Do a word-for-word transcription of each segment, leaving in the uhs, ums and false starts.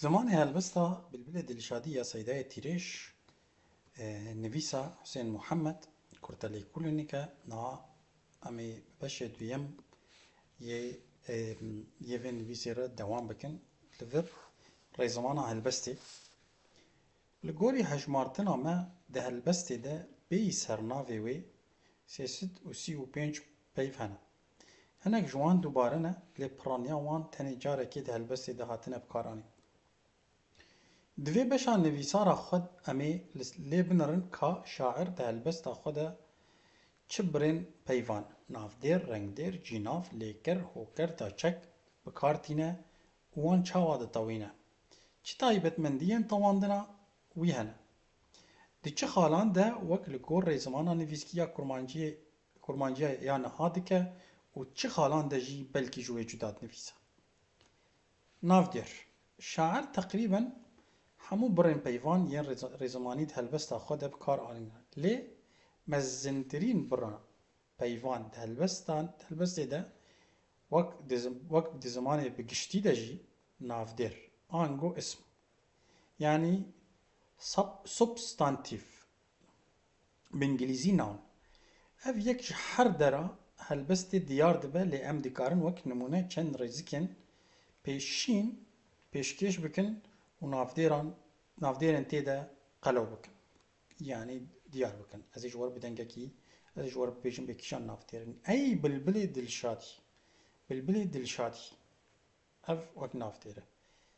Zimanê helbesta Bilbilê Dilşadî ya Seydayê Tîrêj, e, nivîsa Husên Muhammed, kurtelî kulînîke, niha em ê bi beşê duyem yê, e, yê vê nivîsê re dewam bikin. Li vir rêzimana helbestê. Li gorî hejmartina me di helbestê de bêyî sernavê wê sê sed û sî û pênc peyv hene. Hinek ji wan dubare ne, lê piraniya wan tenê carekê di helbestê de hatine bikaranîn. Di vê beşa nivîsara xwe em ê li, lê binirin ka şair di helbesta xwe de çi birên peyvan, navdêr, rengdêr, cînav, lêker, hoker, daçek bi kar tîne û wan çawa ditewîne? Çi taybetmendiyên tewandina wî hene? Di çi xalan de wek li gor rêzimana nivîskî ya kurmanciyê, kurmanciya ya niha dike û çi xalan de jî belkî ji wê cuda dinivîse? Navdêr. Şair teqrîben hemû birên peyvan yên rêz-, rêzimanî di helbesta xwe de bi kar anîne. Lê mezintirîn bira peyvan di helbestan, di helbestê de wek di zim-, wek di zimanê bi giştî de jî navdêr, ango ism. Yanî sub-, substantif. Bi îngilîzî noun. Ev yek ji her dera helbestê diyar dibe, lê em dikarin wek nimûne çend rêzikên pêşîn pêşkêş bikin û navdêran, navdêrên tê de qelew bikin. Yanî diyar bikin. Ez ê ji we re bi dengekî, ez ê ji we re bibêjim bê kîjan navdêr in. Ey bilbilê dilşadî. Bilbilê dilşadî. Ev wek navdêr e.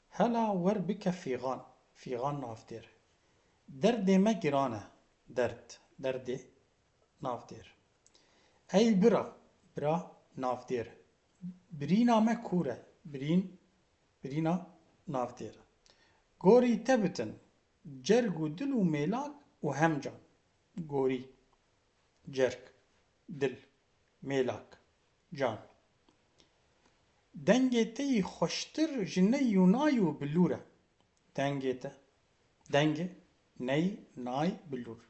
Hela wer bike fîxan. Fîxan navdêr e. Derdê me giran e. Derd. Derdê navdêr e. Ey bira. Bira navdêr e. Birîna me kûr e. Birîn. Birîna navdêr e. Gorî te bitin. Cerg û dil û mêlak û hemcan. Gorî. Cerg. Dil. Mêlak. Can. Dengê te yî xweştir ji ney û nay û bilûr e. Dengê te. Dengê ney, nay, bilûr.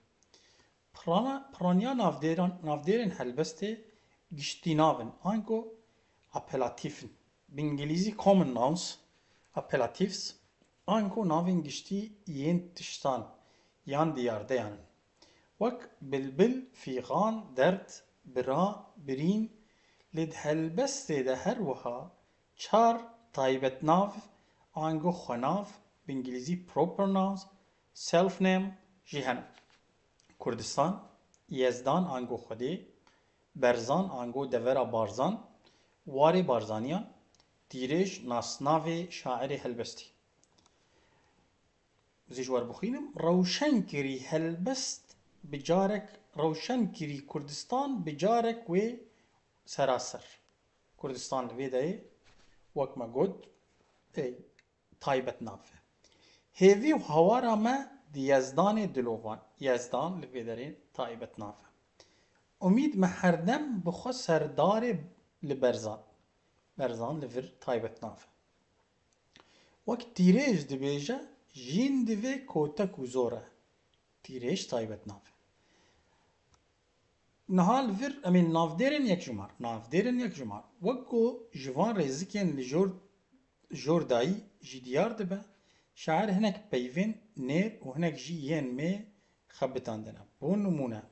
Pirana-, piraniya navdêran, navdêrên helbestê giştînav in, ango apelatif in. Bi îngilîzî common nouns, apelatifs, ango navên giştî yên tiştan yan diyardeyan in. Wek bilbil, fîxan, derd, bira, birîn, lê di helbestê de her wiha çar taybetnav, ango xwenav, bi îngilîzî proper nouns, self name, jî hene. Kurdistan, Yezdan, ango Xwedê, Berzan, ango devera Barzan, warê Barzaniyan, Tîrêj, nasnavê şairê helbestî. Ez ê ji we re bixwînim. Rewşenkirî helbest bi carek, rewşenkirî Kurdistan bi carek wê seraser. Kurdistan li vê deyê, wek me got, ê, taybetnav e. Hêvî û hawara me di Yezdanê dilovan. Yezdan li vê derê taybetnav e. Umîd me herdem bi xwe serdarê li Berzan. Berzan li vir taybetnav e. Wek Tîrêj dibêje, jîn divê kotek û zor e. Tîrêj taybetnav e. Niha li vir em ê navdêrên yekjimar, navdêrên yekjimar. Wek ku ji van rêzikên li jor, jor dayî jî diyar dibe, şair hinek peyvên nêr û hinek jî yên mê xebitandine. Bo nimûne,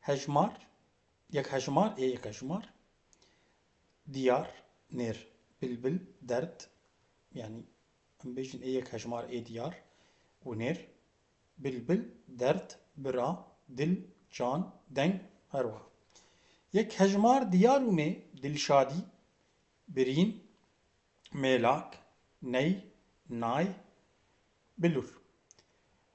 hejmar, yek hejmar, ê yek hejmar, diyar, nêr, bilbil, derd, yanî em bêjin ê yek hejmar ê diyar û nêr, bilbil, derd, bira, dil, can, deng, her wiha. Yek hejmar diyar û mê, dilşadî, birîn, mêlak, ney, nay, bilûr.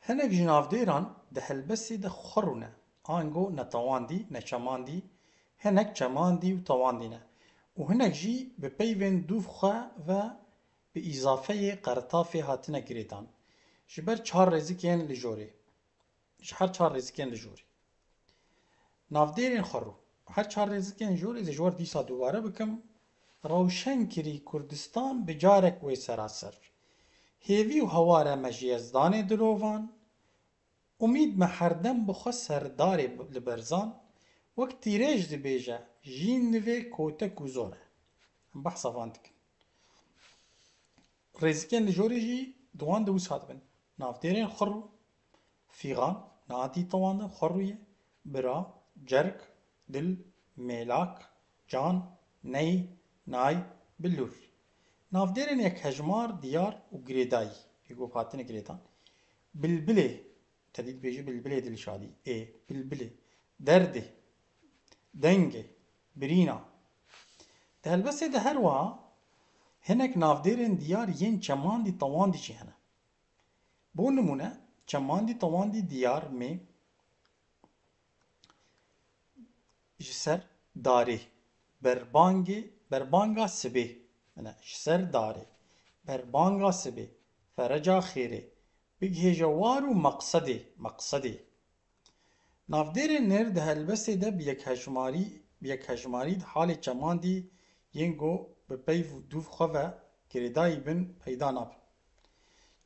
Hinek ji navdêran di helbestê de xwe rûne, ango netewandî, neçemandî, hinek çemandî û tewandî ne û hinek jî bi peyvên dûv xwe ve bi îzafeyê qeretafê hatine girêdan. Ji ber çar rêzikên li jorê. Ji her çar rêzikên li jorê. Navdêrên xwerû. Her çar rêzikên jorê ez ê ji we re dîsa dubare bikim. Rewşenkirî Kurdistan bi carek wê seraser. Hêvî û haware me ji Yezdanê dilovan. Umîd me herdem bi xwe serdarê li Berzan. Wek Tîrêj dibêje, jîn divê kotek û zor e. Em behsa van dikin. Rêzikên li jorê jî di wan de wisa dibin. Navdêrên xurr û fîxan, niha tê tewandin, xurr û ye, bira, cerg, dil, mêlak, can, ney, nay, bilûr. Navdêrên yekhejmar, diyar û girêdayî, pêk û hatine girêdan. Bilbilê, te dî dibêje bilbilê dilşadî, ê, bilbilê, derdê, dengê, birîna. Di helbestê de her wiha hinek navdêrên diyar yên çemandî tewandî jî hene. Bo nimûne, çemandî tewandî diyar mê ji ser darê, berbangê, berbanga sibê, mine ji ser darê, berbanga sibê, fereca xêrê, bigihêje war û meqsedê, meqsedê. Navdêrên nêr di helbestê de bi yekhejmarî, bi yekhejmarî di halê çemandî yên ku bi peyv û dûv xwe ve girêdayî bin peyda nabin.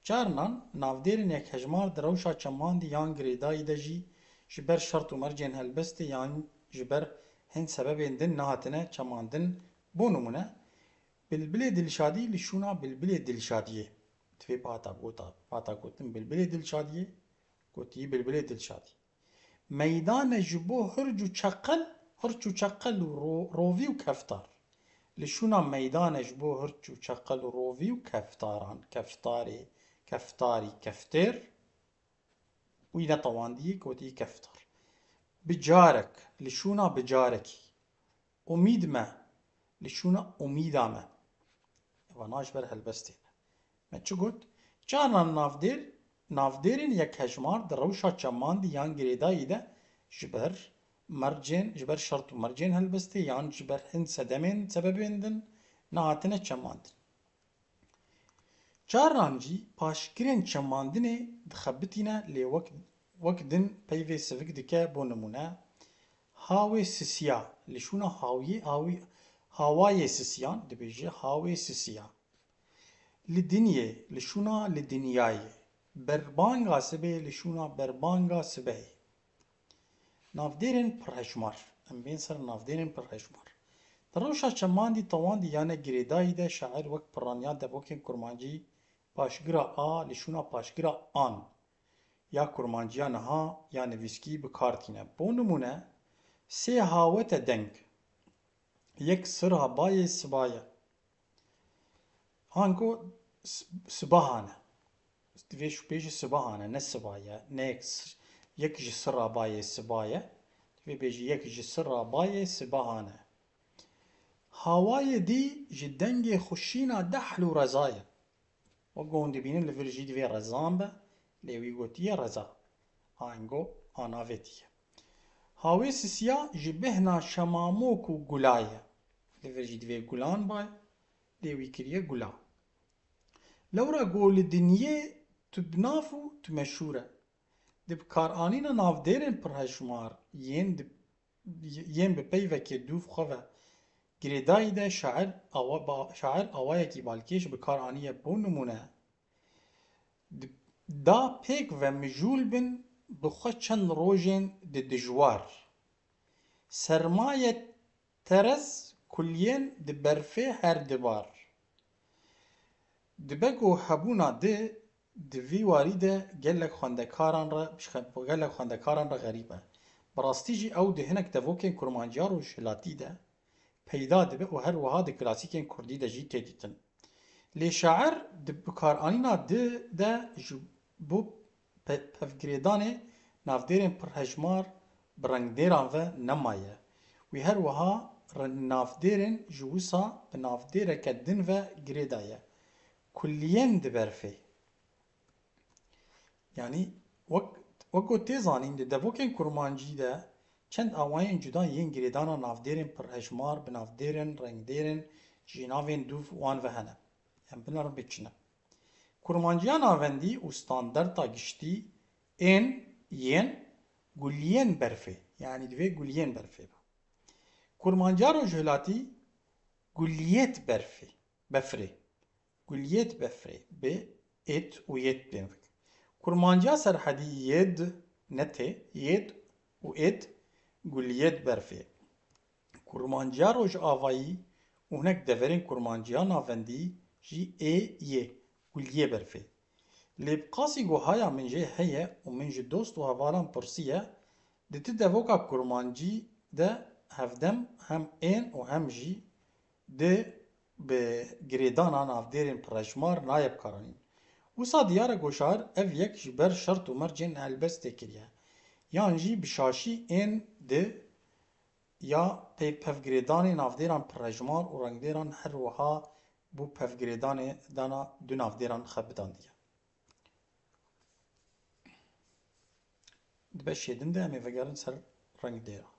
Carinan navdêrên yekhejmar di rewşa çemandî yan girêdayî de jî ji ber şert û mercên helbestê yan ji ber hin sebebên din nehatine çemandin. Bo nimûne, bilbilê dilşadî li şûna bilbilê dilşadiyê. Divê pata gota, pata gotin bilbilê dilşadiyê, gotiyî bilbilê dilşadî. Meydane ji bo hirc û çeqel, hirç û çeqel û ro-, rovî û keftar. Li şûna meydane ji bo hirç û çeqel û rovî û keftaran, keftarê, keftarî, keftêr. Wî netewandî, gotî keftar. Bicarek, li şûna bicarekî. Umîd me, li şûna umîda me. Eva na ji ber helbestê ne. Me çi got? Carnan navdêr, navdêrên yekhejmar di rewşa çemandî yan girêdayî de ji ber mercên, ji ber şert û mercên helbestê yan ji ber hin sedemên sebebên din nehatine çemandin. Carnan jî paşgirên çemandinê dixebitîne, lê wek, wek din peyvê sivik dike, bo nimûne, hawê sisiya, li şûna hawiyê, hawî, hawayê sisiyan dibêje hawê sisiya. Li dinyê, li şûna li dinyayê. Berbanga sibê, li şûna berbanga sibehê. Navdêrên pirhejmar. Em bên ser navdêrên pirhejmar. Di rewşa çemandî tewandî yane girêdayî de şair wek pirraniya devokên kurmancî paşgira a li şûna paşgira an ya kurmanciya niha ya nivîskî bi kar tîne. Bo nimûne, sê hawete deng. Yek sirha bayê sibaye. Ango s-, sibahane. Divê şu bêjî sibahane, ne sibaye. Ne yek s-, yek ji sirra bayê sibaye. Divê bêjî yek ji sirra bayê sibahane. Hawayê dî ji dengê xwe şîna dehl û reza ye. Wek ku hûn dibînin li vir jî divê rezan be, lê wî gotiye reza. Ango a navê dî ye. Hawê sisiya ji bêhna şemamok û gula ye. Li vir jî divê gulan bay, lê wî kiriye gula. Lewra ku li dinyê tu bi nav û tu meşhûr e. Di bikaranîna navdêrên pirhejmar yên di, yên bi peyvekê dûv xwe ve girêdayî de şair awa-, ba-, şair awayekî balkêş bi kar aniye, bo nimûne, di, da pêk ve mijûl bin bi xwe çend rojên di dijwar. Sermaye terez kuliyên di berfê her dibar. Dibe ku hebûna di, di vî warî de gelek xwendekaran re, ji xe-, gelek xwendekaran re xerîb e. Bi rastî jî ew di hinek devokên kurmanciya rojhilatî de peyda dibe û her wiha di klasîkên kurdî de jî tê dîtin. Lê şair di bikaranîna di de ji bo pe-, pevgirêdanê navdêrên pirhejmar bi rengdêran ve nemaye. Wî her wiha re-, navdêrên ji wisa bi navdêreke din ve girê daye. Kuliyên di berfê. Yanî wek, wek ku tê zanîn, di devokên kurmancî de çend awayên cuda yên girêdana navdêrên pirhejmar, bi navdêrên, rengdêrên, ji navên dûv wan ve hene. Em binerin bê çi ne. Kurmanciya navendî û standarta giştî ên, yên, guliyên berfê. Yanî divê guliyên berfê be. Kurmanciya rojhilatî guliyêt berfê, befrê. Guliyêt befrê, bi êt û yêt bên vek. Kurmanciya serhedî yêd, ne tê, yêd û êt, guliyêt berfê. Kurmanciya rojavayî û hinek deverên kurmanciya navendî jî ê, yê, kuliyê berfê. Lê bi qasî ku haya min jê heye û min ji dost û hevalan pirsiye, di ti devoka kurmancî de hevdem hem ên û hem jî di bi girêdana navdêrên pirejmar nayê bikaranîn. Wisa diyar e ku şair ev yek ji ber şert û mercên helbestê kiriye, yan jî bi şaşî ên di ya pê pevgirêdanê navdêran pirejmar û rengdêran her wiha bû pevgirêdanê dana du navdêran xebitandiye. Di beşê din de em ê vegerin ser rengdêra.